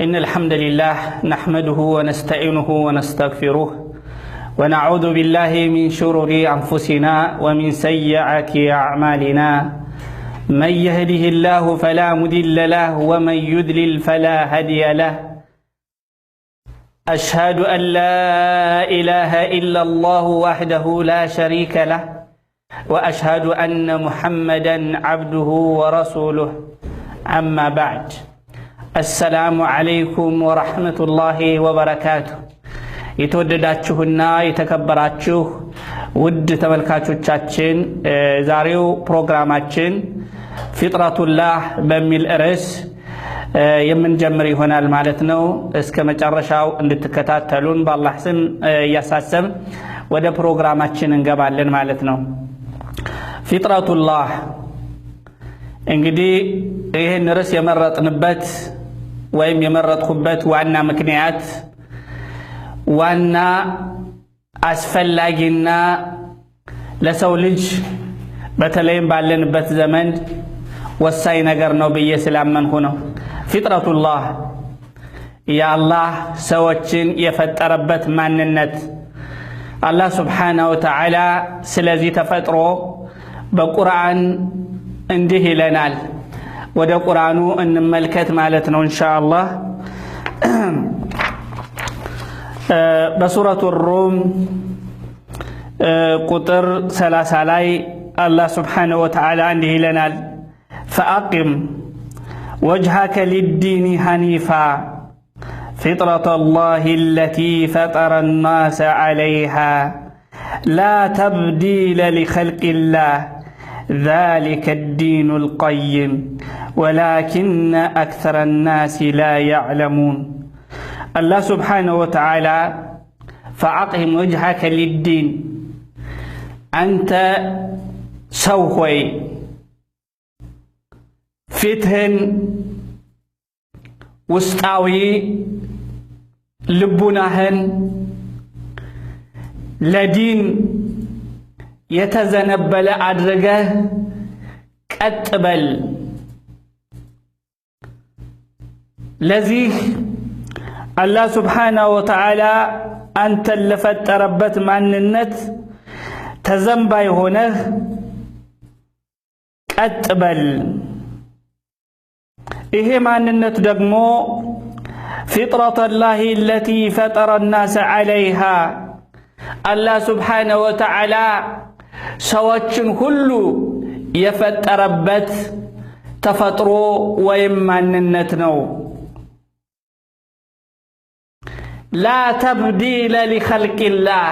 إن الحمد لله نحمده ونستعينه ونستغفره ونعوذ بالله من شرور أنفسنا ومن سيئات أعمالنا من يهده الله فلا مضل له ومن يضلل فلا هادي له أشهد أن لا إله إلا الله وحده لا شريك له وأشهد أن محمدا عبده ورسوله أما بعد السلام عليكم ورحمة الله وبركاته። የተወደዳችሁና የተከበራችሁ ውድ ተመልካቾቻችን ዛሬው ፕሮግራማችን ፊጥረቱላህ በሚል ርዕስ የምንጀምር ይሆናል ማለት ነው። እስከ መጨረሻው እንድትከታተሉን በአላህ ስም እያሳሰብ ወደ ፕሮግራማችን እንገባለን ማለት ነው። ፊጥረቱላህ እንግዲህ ይህን ርዕስ የመረጥንበት ወይም የመረጥኩበት ዋና ምክንያት ዋና አስፈላጊና ለሰው ልጅ በተለይም ባለንበት ዘመን ወሳኝ ነገር ነው ብዬ ስላመንኩ ነው። ፊጥረቱላህ የአላህ ሰዎችን የፈጠረበት ማንነት አላህ ሱብሓነሁ ወተዓላ ስለዚህ ተፈጥሮ በቁርአን እንዲህ ይለናል። ወደ ቁርአኑ እንመልከት ማለት ነው ኢንሻአላህ። በሱረቱ ሩም ቁጥር 30 ላይ አላህ ሱብሓነሁ ወተዓላ እንዲህ ይለናል፣ ፈአቂም ወጅሀከ ሊዲኒ ሐኒፋ ፊጥረተላሂ አለቲ ፈጠረ ናሰ ዐለይሃ ላ ተብዲለ ሊኸልቂላህ ዛሊከ ዲኑል ቀይም ወላኪነ አክሰረ ናሲ ላ ያዕለሙን። አላህ ሱብሓነሁ ወተዓላ ፈአቂም ወጅሀከ ሊዲን፣ አንተ ሰው ሆይ ፊትህን ውስጣዊ ልቡናህን ለዲን የተዘነበለ አድርገህ ቀጥ በል። ለዚህ አላህ ሱብሓነሁ ወተዓላ አንተን ለፈጠረበት ማንነት ተዘንባይ ሆነህ ቀጥ በል። ይሄ ማንነት ደግሞ ፊጥረተላሂ አለቲ ፈጠረ ናሰ ዐለይሃ፣ አላህ ሱብሓነሁ ወተዓላ ሰዎችን ሁሉ የፈጠረበት ተፈጥሮ ወይም ማንነት ነው። ላ ተብዲለ ሊኸልቂላህ፣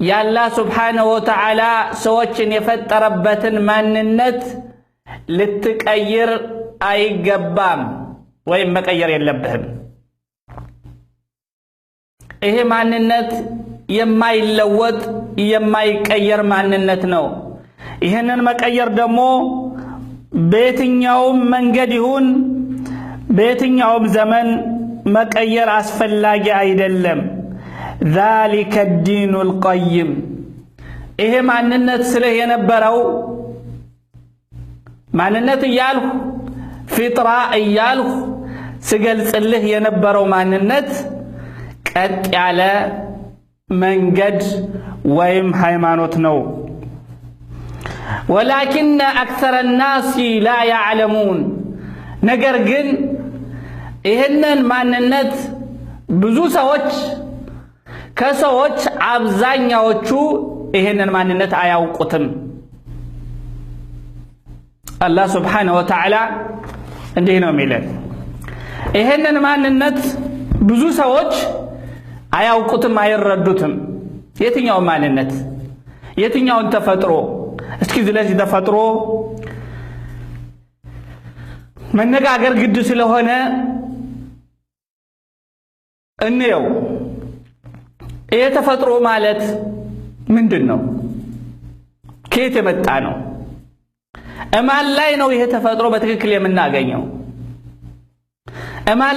የአላህ ሱብሓነሁ ወተዓላ ሰዎችን የፈጠረበትን ማንነት ልትቀይር አይገባም ወይም መቀየር የለብህም። ይሄ ማንነት የማይለወጥ የማይቀየር ማንነት ነው። ይህንን መቀየር ደግሞ በየትኛውም መንገድ ይሁን በየትኛውም ዘመን መቀየር አስፈላጊ አይደለም። ዛሊከ ዲኑል ቀይም፣ ይሄ ማንነት ስልህ የነበረው ማንነት እያልሁ ፊጥራ እያልሁ ስገልጽልህ የነበረው ማንነት ቀጥ ያለ መንገድ ወይም ሃይማኖት ነው። ወላኪነ አክሰረ ናሲ ላ ያዕለሙን፣ ነገር ግን ይህንን ማንነት ብዙ ሰዎች ከሰዎች አብዛኛዎቹ ይህንን ማንነት አያውቁትም። አላህ ሱብሓነሁ ወተዓላ እንዲህ ነው የሚለን፣ ይህንን ማንነት ብዙ ሰዎች አያውቁትም፣ አይረዱትም። የትኛውን ማንነት የትኛውን ተፈጥሮ? እስኪ ስለዚህ ተፈጥሮ መነጋገር ግድ ስለሆነ እንየው። ይሄ ተፈጥሮ ማለት ምንድን ነው? ከየት የመጣ ነው? እማን ላይ ነው ይሄ ተፈጥሮ በትክክል የምናገኘው? እማን